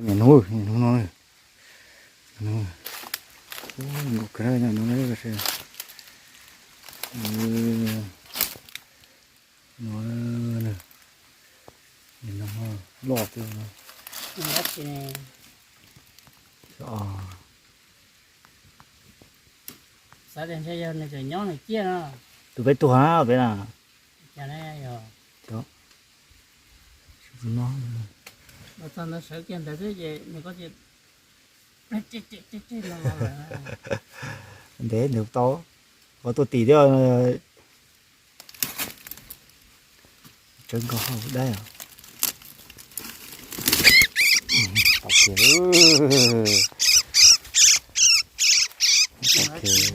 Niam hnub, niam hnub no, niam hnub, nkaus kawg no, no, no, niam hnub loj tiag no. Xav tias ntshe yog nws tseem nyob nws ciaj no. Tus peb tuag na peb na. Cas ne yog. Txog ntawd sawv kiag ntawd xwb ces nws ko ntev ntev tau, qhov tuaj tim thiab. Tsawv nkaus hauv dab. Tau kiag, tau kiag.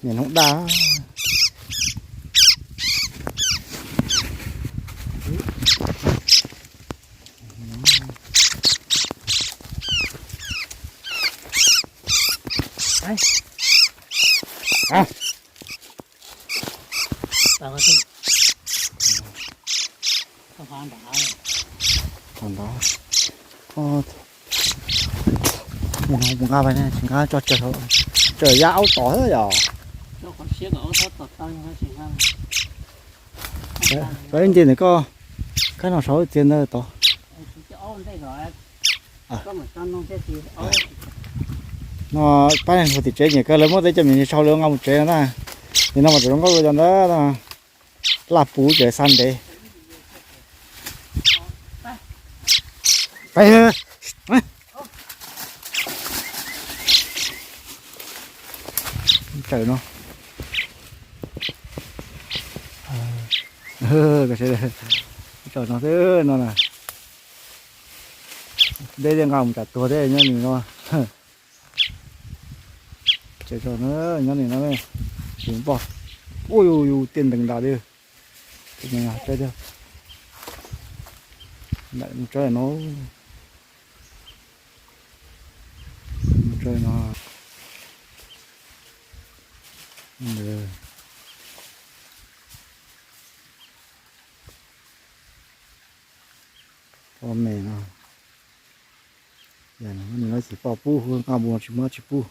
Niam hnub daj. Nqa pais ne, tsis nqa tso, tsaws ya aub tod xwb yom. Koj ib ntsis ntawm koj, kab no saum txiav ntawd tod. No pab hauv tim tsev nyiam kawg, lawv muab tej cov me ntsis sau lawv nqa mus tsev no na. Nim no mas tseem zoo nkauj dua cov ntawd na. Laj puv ces xa ntev. Tawm no. Tawm no xwb no na. Deb thiaj nqa mus tsam tuag thiab nyob nim no. Tseem tso nyob nim no, tsis npoj. Ua yus yus tiaj ntees ntas li. Mus tso no, mus tso no. Poj me no, nws no tsis poj pub, nqa mus tsis muab tsis pub.